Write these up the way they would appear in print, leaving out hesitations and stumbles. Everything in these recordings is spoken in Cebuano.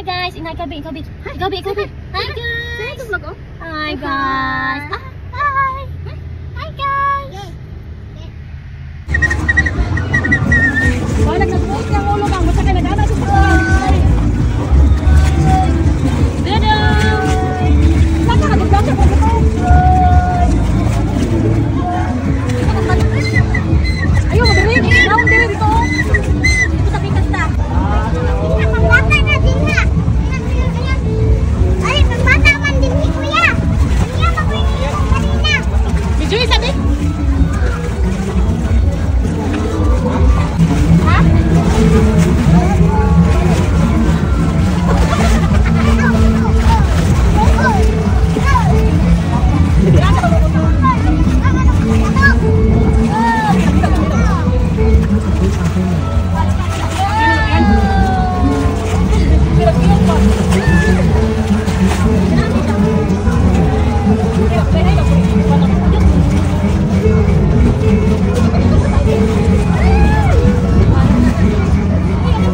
Hi guys, inay kabi, kabi. Kabi, kabi. Hi guys. Hi guys. Hi. Hi guys. Wala nagbuot ng ulo bang basta kay nagana sa sakyan. Dadah. Saka ka dugang sa pagbuto. Ayo madiri, naon diri dito. Dito sa pikas ta. Pangbata na din ha. Ay, pangbata man din ni kuya. Kuya, makuha kanina. Medyo isa di.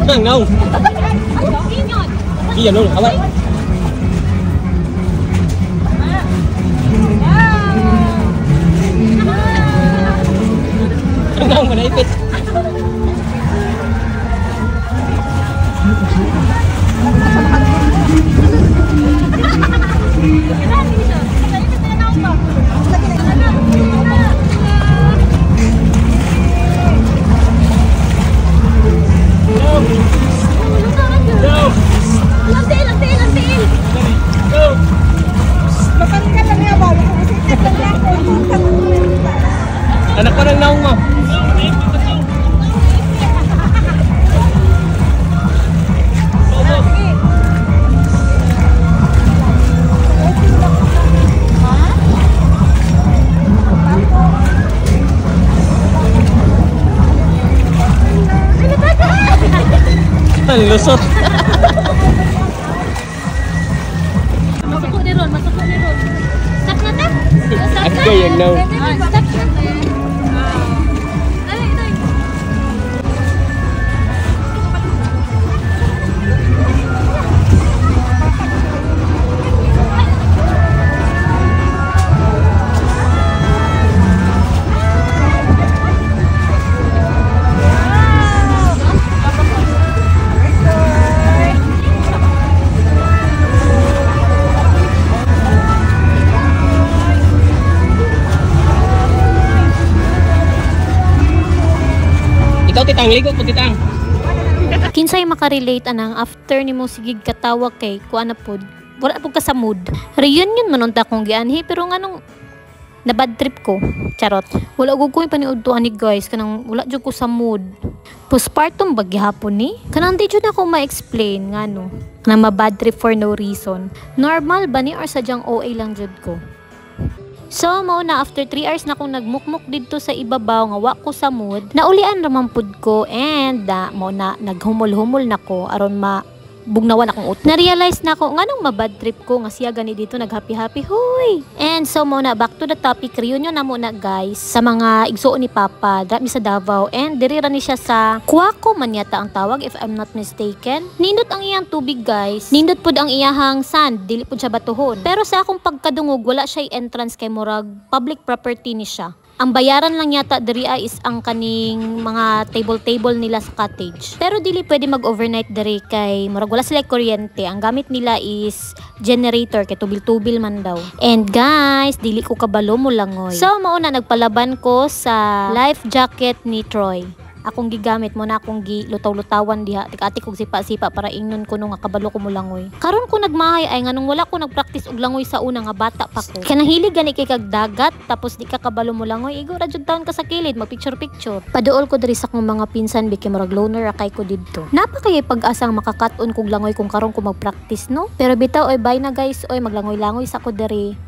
Nang nâu. Chi giờ luôn không ấy. Nang mà naipit. Ang tiil, ang tiil, ang tiil. Go. Mapangkat lang niya ba? Mapangkat lang niya ako. Anak ko ng naong mo. Ang lusot. Masuko ni Ron, masuko ni Ron. Stop na ta? Stop na? Agay ang naong. Ah, stop na. Ay, ay. Ikaw titang, ligo po titang. Kinsay makarelate anang after nimo sigig katawag kay kuan na pod. Wala pud ka sa mood. Reunion man unta kong gianhi pero nganong na bad trip ko. Charot. Wala gud ko paniudto ani guys kanang wala jud ko sa mood. Postpartum ba gihapon ni? Kanang di jud ako ma-explain ngano. Kanang ma-bad trip for no reason. Normal ba ni or sadyang OA lang jud ko? So, mao na after 3 hours na akong nagmukmuk didto sa ibabaw nga wa ko sa mood, naulian ra man pud ko and mao na naghumol-humol na ko aron ma bugnawan akong utok. Na-realize na ako nganong ma-bad trip ko nga siya gani dito nag-happy-happy huy. And so mao na back to the topic, reunion na mo na guys sa mga igsuon ni Papa, dra mi sa Davao and diri ra ni siya sa Kuwako man yata ang tawag if I'm not mistaken. Nindot ang iyang tubig guys. Nindot pud ang iyahang sand, dili pud siya batuhon. Pero sa akong pagkadungog wala siya entrance kay murag public property ni siya. Ang bayaran lang yata diri is ang kaning mga table-table nila sa cottage. Pero dili pwede mag-overnight diri kay murag wala sila kuryente. Ang gamit nila is generator kay tubil-tubil man daw. And guys, dili ko kabalo mo langoy. So mao na nagpalaban ko sa life jacket ni Troy. Akong gigamit mo na akong gilutaw-lutawan diha. Tik-atik og sipa-sipa para ingnon ko no nga kabalo ko molangoy. Karon ko nagmahay ay nganong wala ko nagpractice og langoy sa una nga bata pa ko. Kanang hilig gani kay kag dagat tapos di ka kabalo molangoy, igo ra jud taon ka sa kilid magpicture-picture. Paduol ko diri sa akong mga pinsan bi kay murag loner ra kay ko didto. Napa kayay pag-asang makakat-on kog langoy kung karon ko magpractice no? Pero bitaw oy bye na guys, oy maglangoy-langoy sa ko diri.